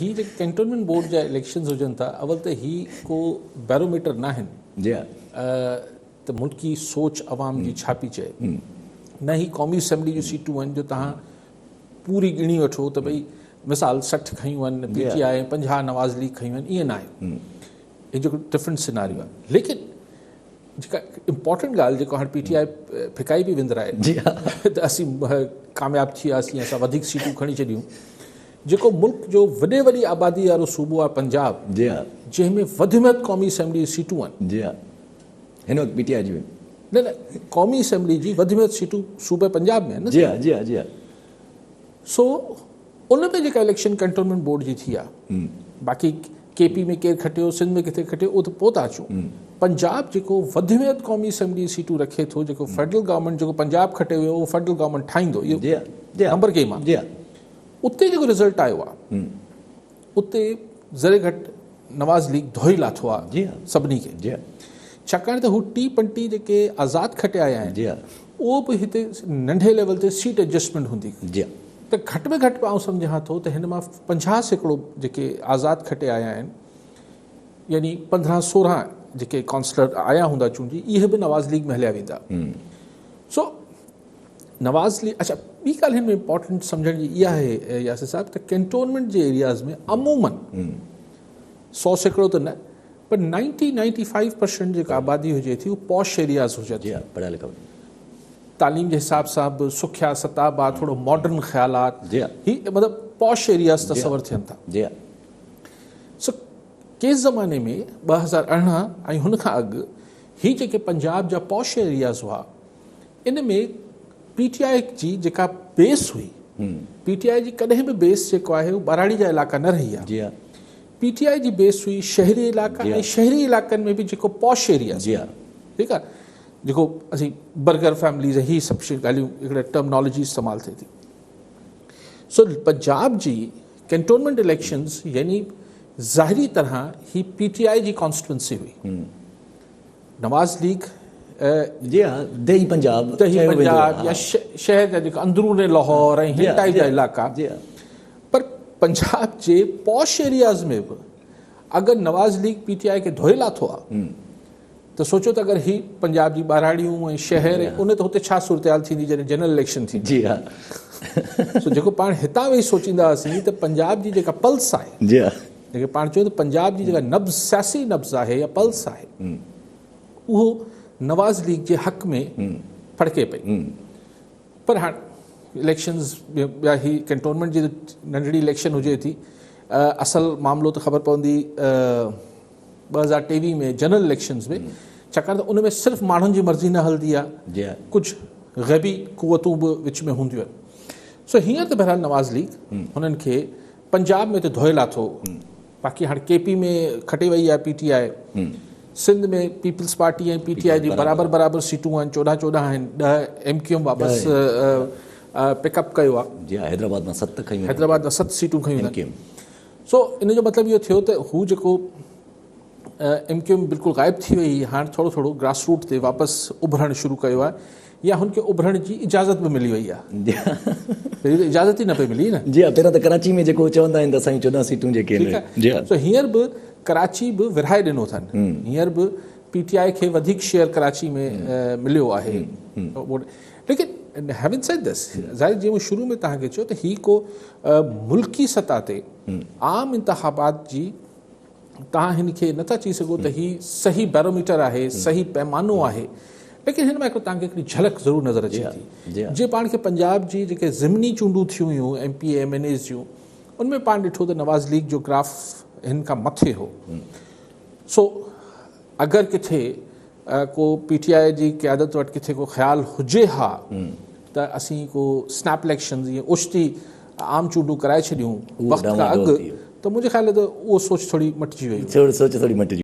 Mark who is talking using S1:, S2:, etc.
S1: هي جيڪي cantonment board جا elections هجن ٿا اول ته هي ڪو بيروميٽر ناهن
S2: جي ها
S1: ته ملڪي سوچ عوام جي ڇا پئي چئي نه هي قومي اسيمبلي جون سيٽون آهن جو تهان پوري ڳڻي وٺو ته ڀئي مثال 60 کنيون آهن پي ٽي آء 50 نواز ليگ کنيون آهن ائين ناهي هي جيڪو ڊفرنٽ سيناريو آهي ليڪن جيڪا امپورٽنٽ ڳالهه جيڪو هاڻي پي ٽي آء ڦڪائي پئي وندرائي
S2: جي ها
S1: ته اسين ڪامياب ٿي وياسين اسان وڌيڪ سيٽون کڻي ڇڏيون جيڪو ملڪ جو وڏي وڏي آبادي وارو صوبو آهي پنجاب
S2: جي ها
S1: جنهن ۾ وڌ ۾ وڌ قومي اسيمبلي جون سيٽون آهن
S2: جي ها هن وقت پي ٽي آء جي
S1: نه نه قومي اسيمبلي جي وڌ ۾ وڌ سيٽون صوبي پنجاب ۾ آهن نه
S2: جي ها جي ها جي ها
S1: سو ان ۾ جيڪا اليڪشن ڪنٽونمينٽ بورڊ جي ٿي آهي باقي ڪي پي ۾ ڪير کٽيو سنڌ ۾ ڪٿي کٽيو اهو ته پوء ٿا اچون پنجاب جيڪو وڌ ۾ وڌ قومي اسيمبلي جون سيٽون رکي ٿو جيڪو فيڊرل گورنمينٽ جيڪو پنجاب کٽي ويو اهو فيڊرل گورنمينٽ ٺاهيندو اهو نمبر گيم آهي اتي جيڪو رزلٽ آيو آهي اتي ذري گهٽ نواز ليگ ڌوئي لاٿو آهي سڀني کي ڇاڪاڻ ته هو ٽي پنٽي جيڪي آزاد کٽي آيا آهن اهو به هتي ننڍي ليول تي سيٽ ايڊجسٽمينٽ هوندي ته گهٽ ۾ گهٽ آئون سمجهان ٿو ته هن مان 50% جيڪي آزاد کٽي آيا آهن يعني 15 16 جيڪي ڪائونسلر آيا هوندا چونڊجي اهي به نواز ليگ ۾ هليا ويندا سو نواز ليگ اڇا ٻي ڳالهه هن ۾ امپورٽنٽ سمجهڻ جي اها آهي ياسر صاحب ته ڪينٽونمينٽ جي ايرياز ۾ عمومن 100% ته نه پر 90 95% جيڪا آبادي هجي ٿي اهو پوش ايرياز هجن
S2: جي ها پڙهيا لکيا
S1: تعليم جي حساب سان به سکيا ستابا ٿورو ماڊرن خيالات
S2: جي ها
S1: هي مطلب پوش ايرياز تصور ٿين ٿا
S2: جي ها
S1: سو ڪنهن زماني ۾ 2018 ۽ هن کان اڳ هي جيڪي پنجاب جا پوش ايرياز هئا ان ۾ پي ٽي آء جي جيڪا بيس هئي پي ٽي آء جي ڪڏهن به بيس جيڪو آهي اهو ٻهراڙي جا علائقا نه رهي آهي
S2: جي ها
S1: پي ٽي آء جي بيس هئي شهري علائقا ۽ شهري علائقن ۾ به جيڪو پوش ايريا
S2: جي ها
S1: ٺيڪ آهي جيڪو اسين برگر فيمليز هي سڀ شيون ڳالهيون هڪڙي ٽرمنالاجي استعمال ٿئي ٿي سو پنجاب جي ڪينٽونمينٽ اليڪشنز يعني ظاهري طرح هي پي ٽي آء جي ڪانسٽيٽوئنسي هئي نواز ليگ
S2: جي ها دهي پنجاب
S1: دهي پنجاب يا شهر جا جيڪا اندرون لاهور ۽ هن ٽائپ جا علائقا
S2: جي ها
S1: پر پنجاب جي پوش ايرياز ۾ به اگر نواز ليگ پي ٽي آء کي ڌوئي لاٿو آ ته سوچو ته اگر هي پنجاب جي ٻهراڙيون ۽ شهر ان ته هتي ڇا صورتحال ٿيندي جڏهن جنرل اليڪشن ٿيندي
S2: جي ها
S1: سو جيڪو پاڻ هتان ويهي سوچيندا هئاسين ته پنجاب جي جيڪا پلس آهي
S2: جي ها
S1: جيڪي پاڻ چيو ته پنجاب جي جيڪا نبض سياسي نبض آهي يا پلس آهي اهو نواز ليگ جي حق ۾ ڦڙڪي پئي پر هاڻ اليڪشنز ٻيا هي ڪينٽونمينٽ جي ننڍڙي اليڪشن هجي ٿي اصل معاملو ته خبر پوندي 2023 ۾ جنرل اليڪشنز ۾ ڇاڪاڻ ته ان ۾ صرف ماڻهن جي مرضي نه هلندي آهي ڪجهه غيبي قوتون به وچ ۾ هونديون آهن سو هينئر ته بهرحال نواز ليگ هنن کي پنجاب ۾ ته ڌوئي لاٿو باقي هاڻ ڪي پي ۾ کٽي وئي آهي P T I Sindh ۾ Peoples Party ۽ P T I جي برابر برابر سيٽون آهن 14 14 آهن 10 ايم ڪيو ايم واپس پڪ اپ ڪيو آهي
S2: جي ها حيدرآباد مان 7 کنيون
S1: حيدرآباد مان 7 سيٽون کنيون ايم ڪيو ايم سو ان جو مطلب اهو ٿيو ته هو جيڪو ايم ڪيو ايم بلڪل غائب ٿي وئي هئي هاڻ ٿورو ٿورو گراس روٽ تي واپس اڀرڻ شروع ڪيو آهي يا هن کي اڀرڻ جي اجازت به ملي وئي آهي پهرين ته اجازت ئي نه پئي ملي نه
S2: جي ها پهريان ته ڪراچي ۾ جيڪو چوندا آهن ته اسان جون 14 سيٽون جيڪي آهن
S1: جي ها سو هينئر به ڪراچي به ورهائي ڏنو اٿن هينئر به پي ٽي آء کي وڌيڪ شيئر ڪراچي ۾ مليو آهي ليڪن هيونگ سيڊ دس ظاهر جيئن مون شروع ۾ توهان کي چيو ته هي ڪو ملڪي سطح تي عام انتخابات جي توهان هن کي نٿا چئي سگهو ته هي صحيح بيروميٽر آهي صحيح پيمانو آهي ليڪن هن مان هڪڙو توهان کي هڪڙي جهلڪ ضرور نظر اچي ٿي جي پاڻ کي پنجاب جي جيڪي ضمني چونڊون ٿيون هيون M P A M N As جون ان ۾ پاڻ ڏٺو ته نواز ليگ جو گراف هن کان مٿي هو سو اگر ڪٿي ڪو پي ٽي آء جي قيادت وٽ ڪٿي ڪو خيال هجي ها ته اسين ڪو سنيپ اليڪشنز ائين اوچتي عام چونڊون ڪرائي ڇڏيون وقت کان اڳ ته منهنجي خيال ته اهو سوچ ٿوري مٽجي وئي.
S2: سوچ ٿوري مٽجي.